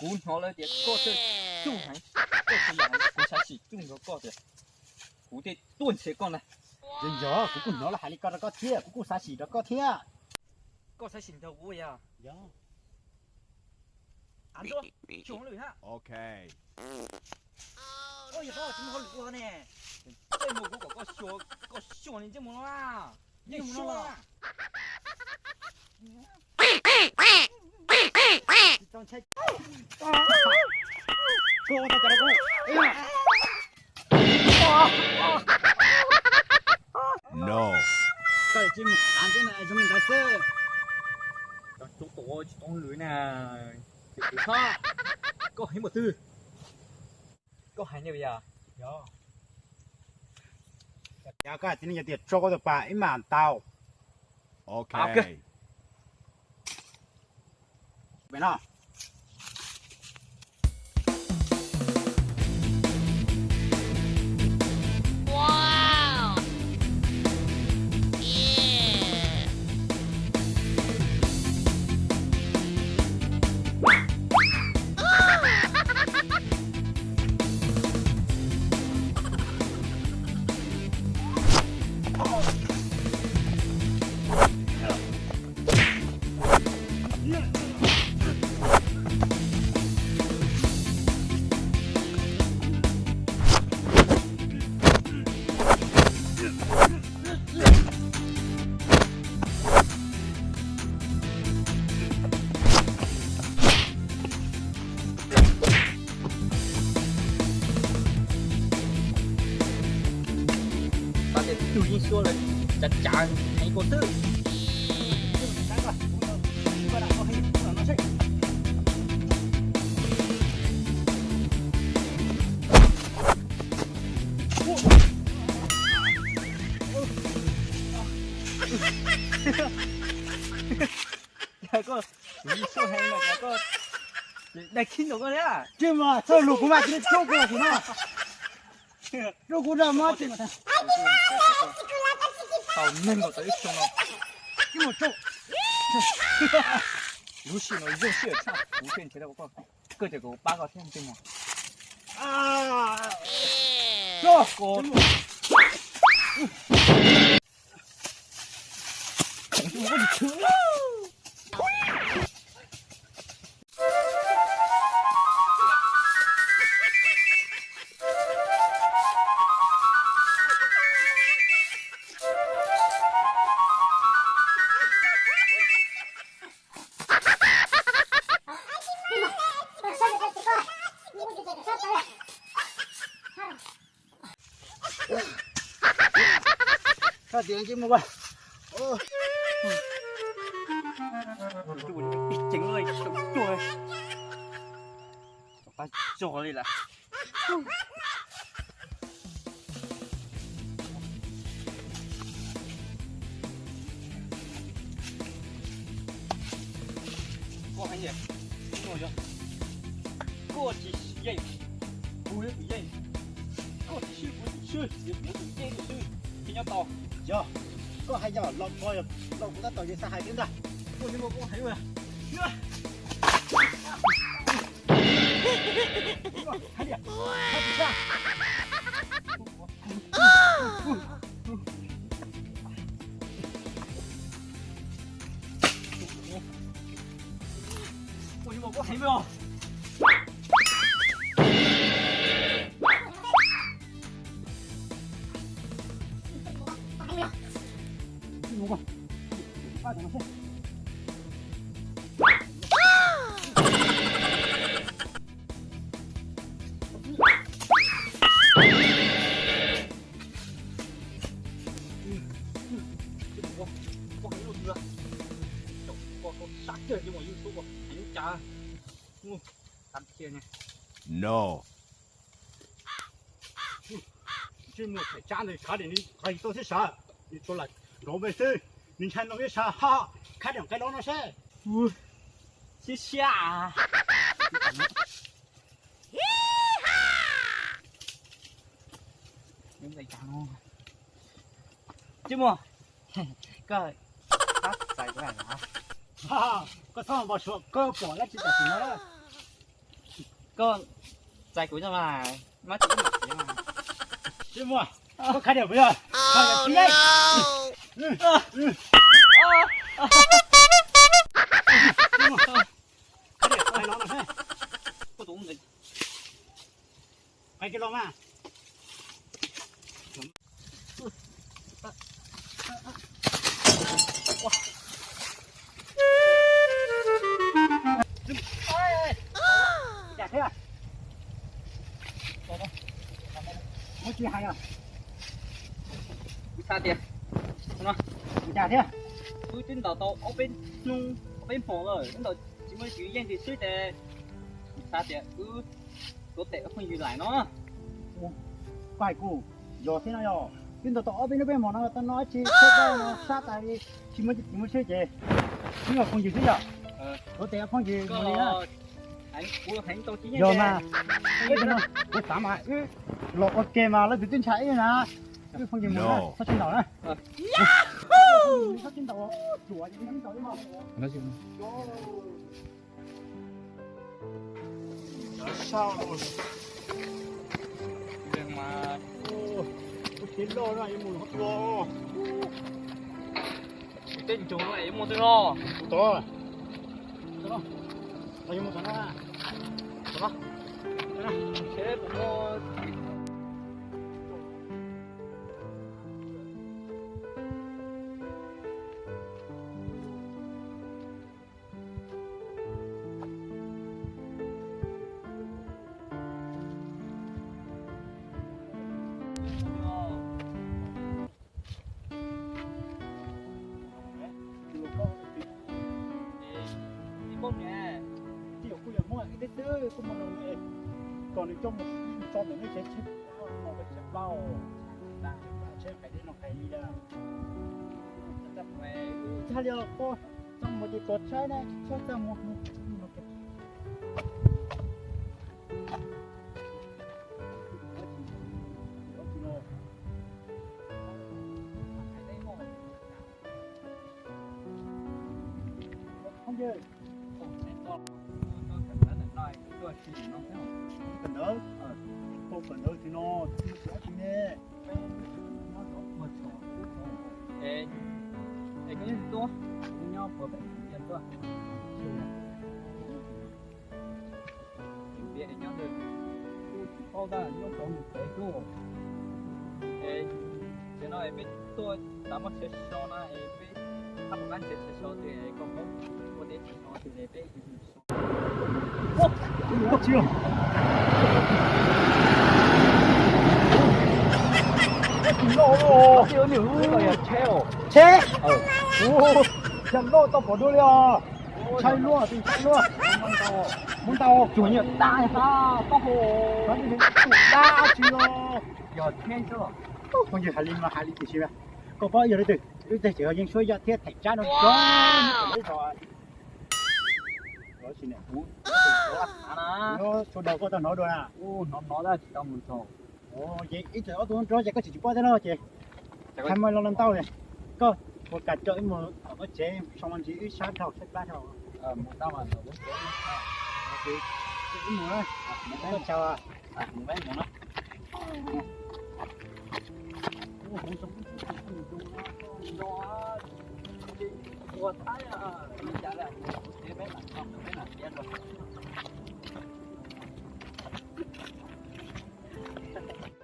Kuv hnov lawv tias koj txawj txuj heev, koj txawj heev, kuv xav sim txuj nrog koj tias kuv tej tuaj nrhiav koj na. Yog, yog, kuv kuj hnov lawv hais li ko rau koj thiab, kuv kuj xav sim rau koj thiab. Koj xav sim nrog kuv yog? Yog. Av ntuj, xyuas hauj lwm hab. Ua yog, tsis muaj hauj lwm ua ne. Ntsej muag kuv kom koj xyuas, koj xyuas li ntsej muag no na. Ntsej muag no los. No. Koj Tsis mus qab ntawd na, zoo li ntawd xwb. Cov tub tuaj tsis tau lwm na. Koj hais npaum twg? Koj hais npaum yog? Yog koj hais tias nej yog tias tso koj tus pas ib mam tau. Ok. Pab tias tus yeej xyuas lawm, cav cav heev koj twb. Cas koj, tus yeej xyuas heev mas cas koj, dai khib nkaus koj thiab. Tsis mas txog lus kuv mas tsis txog kuv lawm no. Rau kuv nrog mab tsis mas. Tau neeg nkaus tau ib xyoo no. Ib mus rau. Lub sij no zoo siab tshaj kuv thiaj nrhiav tau koj. Koj ces kuv pab koj thiab ntej mas. Koj. Sab tias ntsej muag. Ib ceev lawm, tau cuag, tau qab tso li lawm. Koj hais tias, koj yog, koj tsis yeej, kuv yog tus yeej, koj tsis swb kuv tus swb, yog kuv tus yeej tus swb, tsis nyob tau. Yog, koj hais yog los koj, los kuv tab tom yuav xav hais thiab ntag. Koj yeej muaj koj hais. Ua li mas kuv hais os. No. Ntsej muag thaim tsab ntawd khav diam nws qis tau thiab sav, nws tsuas lam nrov npe xwb, nws ntshai no thiab sav ho, khav diam nqaij los no seb. Siab siab. Ntsej muag, koj txais kuv lawm los? Koj txhob npau suav, koj pom dab tsi tam sim no lawm. Koj txais kuv no mas, mab tsis ib mam txiv mas. Ntsej muag, koj khav diam puas yog? Khav diam tsis yeej. Khav diam, khav los no seb. Koj tus ntxim. Qhib kiag los mas. Muab tsis hais os. Kuv xav tias no, Ua cas thiab? Wb twb ntaus tau ob peb hnub ob peb hmo lawm, wb ntaus tsis muaj leej twg yeej ces xwb ces xav tias wb tuav tes ua phooj ywg lawm no. Koj hais kuv yog thiab no yog, twb ntaus tau ob peb hnub peb hmo no tau no tsis tsheb dab no sab tas li, tsis muaj tsis muaj seb ces wb yog phooj ywg xwb yog. Tuav tes ua phooj ywg mus li na. Yog mas, kuv xav mas wb los ua ke mas leej twg twb ntshai ib na. Wb phooj ywg mus na, txhob sib ntaus na. Txhob sib ntaus, tsuas sib ntaus ib hmo. Tus tij laug no yuav mus hov tua. Tej ntsoog no yuav mus twg los? Tus tod. Los yuav mus tom no. Tom no. Seb puas muaj. Kuj yog muaj ib teb xwb kuj muaj no, kom nws coj mus tso ntawm nej tsev tsheb plaub, tsheb plaub, tsheb qais dej no qais li. Txhaj li os, txaj muag ces tuav tshaib na, tshaib txaj muag. Kawm ntawv, kawm ntawv tsis no, tsis dab tsi ne. Es koj nyob twg tuaj? Nyob puag pem Vias tuaj. Nyob, kuv tsis paub tab nyob rau nws tsev tuaj. Es tiam no es peb tuaj tas muaj tsev so na es peb hab puas qab nrhiav tsev so twg es koj paub muaj tsev so twg es peb so. Tsheb, tsheb loj tau pom dua li os. Ntshai luaj, ntshai luaj. Muab ntau, tsuag nyiam dab, dab tsis los. Yog tsheb xwb los. Phooj ywg, hais li mas hais li tiam sis mas koj paub yog leej twg, wb tej tsev yeej suab yaj thiab theem tsab no. Nyob sawv daws koj tau hnov dua na. Hnov hnov tab tsis tau mus txog. Ces ib txawm ob tug nrog ces koj tsis tsis paub thiab no ces hais mas los los ntau li. Koj puas kam coj wb mus tom koj tsev so mas ntsis wb sab dhau saib plab dhau. Wb mus na, wb mus na.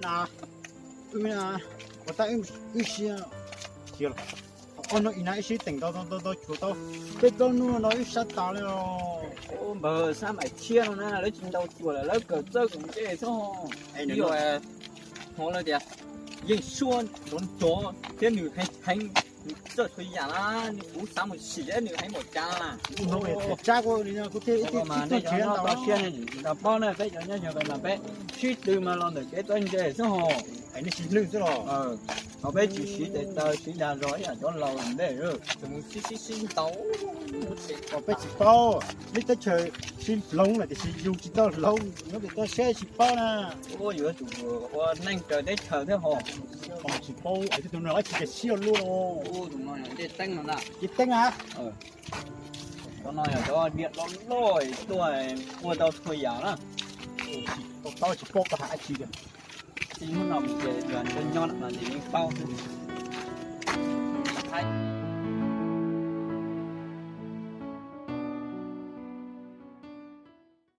Na, ua tab wb si, ob hnub ib na wb sib teem ntau ntau ntau cuag tau peb plaub hnub no wb sab tas li os. Npawg Xab Maim Tshiab no na lawv tsis ntau cuag lawm, lawv kawm txawj kawm ntse xwb. Hais lawv tias yeej suab nrov nrov thiab nws heev heev, nws txawj txhua yam na, nws kuv xav mus sim nws heev npaum cas na. Tsab kuv kuv thiaj ib tug mas nej cov nyob toj siab nej tsis tau paub na, peb cov nyob yog mas peb sib tw mas los ntawm kev txawj ntse xwb ho. Nej sib hlwb xwb los. Ho peb tsis siv tes taw siv dag zog ib yam cov laus ntej. Tus mus sib sib sib ntaus. Peb tsis paub, nej teb chaws sib hloov lawm tiam sis yus tsis tau hloov, nyob pem toj siab tsis paub na. Yuav tsum ua neej raws teb chaws thiab ho. Tsis paub, tus no tsis kam siab luaj. Tus no yog Ncej Teeb no na. Ncej Teeb a? Cov no yog cov diam loj loj tuaj ua tau txhua yam na. Tsis paub, tsis paub koj hais dab tsi tiag. Txij hnub no mus ces yog nyob no ces yeej paub xwb.